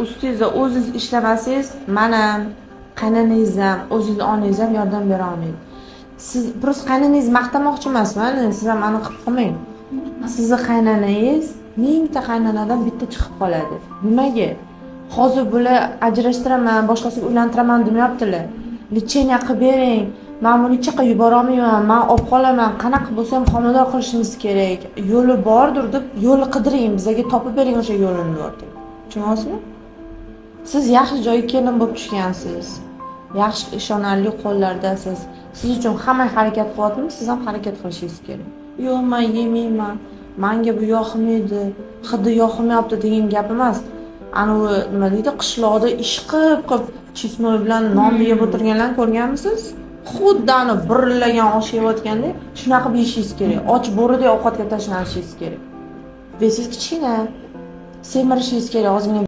Ustingizda o'zingiz ishlamasangiz, man ham, qaynanangiz ham, o'zingizni onangiz ham yordam bera olmaydi. Siz просто qaynanangizni maqtamoqchi emasman, siz ham anaqa qilib qolmang. Sizni qaynanangiz mingta qaynanadan bitta chiqib qoladi. Nimaga? Hozir bular ajrashtiraman, boshqasiga uylantiraman demayaptilar. Лечение qilib bering, man buni hech yoqqa yuborolmayman, man olib qolaman, qanaqa bo'lsa ham homilador qilishimiz kerak, yo'li bordir deb yo'lni qidiring, bizga topib bering o'sha yo'lini deyapti. Tushunyapsizmi? Siz yaxshi joyga kelin bo'lib tushgansiz, yaxshi ishonarli qo'llardasiz. Siz uchun hamma harakat qilyaptimi, siz ham harakat qilishingiz kerak. Yo'q, man yemayman, manga bu yoqmaydi, hidi yoqmayapti degan gap emas. Anavi nima deydi, qishloqda ish qilib qilib чеснок bilan non yeb o'tirganlarni ko'rganmisiz? Xuddi ani birillagan osh yeyotgandek shunaqa qilib yeyishingiz kerak. Och bo'ridek ovqatga tashlanishingiz kerak. Вес ingiz kichkina, semirishingiz kerak ozgina.